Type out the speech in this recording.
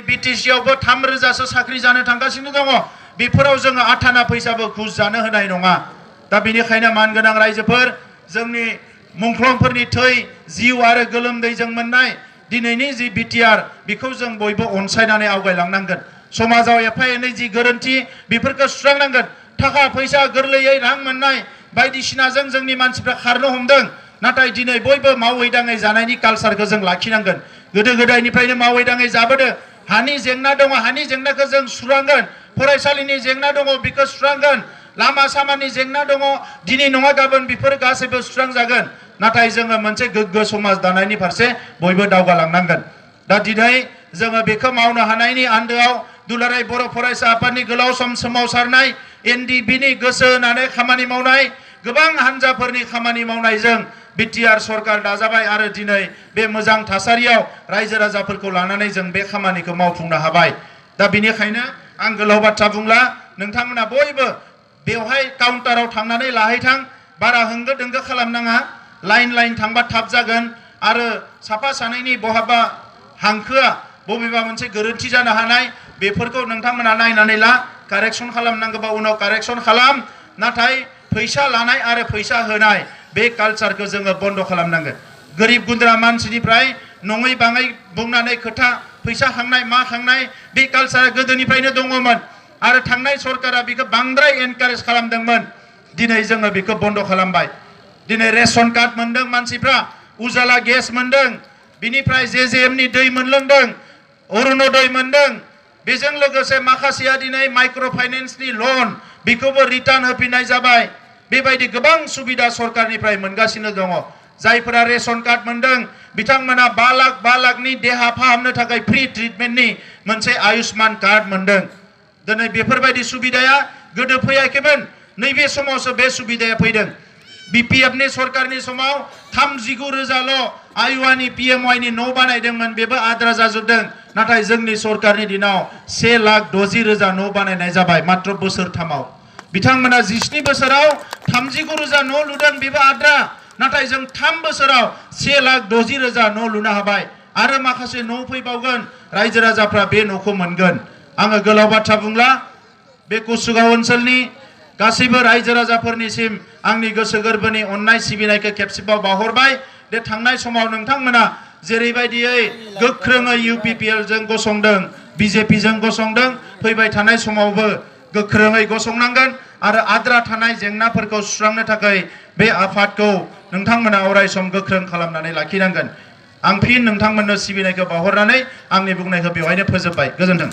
बिटिसियावबो 3 रोजासो साख्रि जानो थांगासिनो दङ बेफोराव जोङो आथाना फैसाबो घुस जानो होनाय नङा दा बेनिखायनो मानगोनां रायजोफोर जोंनि मुंख्लंफोरनि थै जिउ आरो गोलोमदैजों मोननाय दिनैनि जि बिटिआर बेखौ जों बयबो अनसायनानै आवगायलांनांगोन समाजाव एफा एनै जि गोरोन्थि बेफोरखौ सुस्रांनांगोन थाखा फैसा गोरलैयै रां मोननाय बायदिसिनाजों जोंनि मानसिफ्रा खारनो हमदों नाथाय दिनै बयबो मावै दाङै जानायनि कालचारखौ जों लाखिनांगोन गोदो गोदायनिफ्रायनो मावै दाङै जाबोदों हानि जेंना दङ हानि जेंनाखौ जों सुस्रांगोन फरायसालिनि जेंना दङ बेखौ सुस्रांगोन लामा सामानि जेंना दङ दिनै नङा गाबोन बेफोर गासैबो सुस्रांजागोन नाथाय जोङो मोनसे गोग्गो समाज दानायनि फारसे बयबो दावगालांनांगोन दा दिनै जोङो बेखौ मावनो हानायनि आन्दोआव दुलाराय बर' फरायसा आफादनि गोलाव सम सोमावसारनाय एनडिबिनि गोसो होनानै खामानि मावनाय गोबां हान्जाफोरनि खामानि मावनायजों बिटिआर सरकार दाजाबाय आरो दिनै बे मोजां थासारियाव रायजो राजाफोरखौ लानानै जों बे खामानिखौ मावफुंनो हाबाय दा बेनिखायनो आं गोलाव बाथ्रा बुंला नोंथांमोना बयबो बेवहाय काउन्टाराव थांनानै लाहैथां बारा होंगो दोंगो खालामनाङा लाइन थांबा थाब जागोन आरो साफा सानैनि बहाबा हांखोआ बबेबा मोनसे गोरोन्थि जानो हानाय बेफोरखौ नोंथांमोना नायनानै ला कारेक्सन खालामनांगौबा उनाव कारेक्सन खालाम नाथाय फैसा लानाय आरो फैसा होनाय बे कालचारखौ जोङो बन्द खालामनांगोन गोरिब गुन्द्रा मानसिनिफ्राय नङै बाङै बुंनानै खोथा फैसा खांनाय मा खांनाय बे कालचारा गोदोनिफ्रायनो दङमोन आरो थांनाय सरकारा बेखौ बांद्राय एनकारेज खालामदोंमोन दिनै जोङो बेखौ बन्द खालामबाय दिनै रेशन कार्ड मोनदों मानसिफ्रा उजाला गेस मोनदों बिनिफ्राय जेजेएमनि दै मोनलोंदों अरुणोदय मोनदों बेजों लोगोसे माखासेया दिनै माइक्र' फाइनेन्सनि लन बेखौबो रिटार्न होफिननाय जाबाय बेबायदि गोबां सुबिदा सरकारनिफ्राय मोनगासिनो दङ जायफोरा रेशन कार्ड मोनदों बिथांमोना 5 लाखनि देहा फाहामनो थाखाय फ्रि ट्रिटमेन्टनि मोनसे आयुष्मान कार्ड मोनदों दिनै बेफोरबायदि सुबिदाया गोदो फैयाखैमोन नैबे समावसो बे सुबिदाया फैदों बिपिएफनि सरकारनि समाव 39,000ल' आयुआनि पिएमवाइनि न' बानायदोंमोन बेबो आद्रा जाजोबदों नाथाय जोंनि सरकारनि दिनाव 1,20,000 न' बानायनाय जाबाय मात्र बोसोरथामाव बिथांमोना 17 बोसोराव 39,000 न' लुदों बेबो आद्रा नाथाय जों 3 बोसोराव 1,60,000 न' लुनो हाबाय आरो माखासे न' फैबावगोन रायजो राजाफ्रा बे न'खौ मोनगोन आङो गोलाव बाथ्रा बुंला बे कुसुगाव ओनसोलनि गासैबो रायजो राजाफोरनिसिम आंनि गोसो गोरबोनि अननाय सिबिनायखौ खेबसेबाव बावहरबाय बे थांनाय समाव नोंथांमोना जेरैबायदियै गोख्रोङै इउपिपिएल जों गसंदों बिजेपिजों गसंदों फैबाय थानाय समावबो गोख्रोङै गसंनांगोन आरो आद्रा थानाय जेंनाफोरखौ सुस्रांनो थाखाय बे आफादखौ नोंथांमोना अरायसम गोख्रों खालामनानै लाखिनांगोन आं फिन नोंथांमोननो सिबिनायखौ बावहरनानै आंनि बुंनायखौ बेवहायनो फोजोबबाय गोजोन्थों।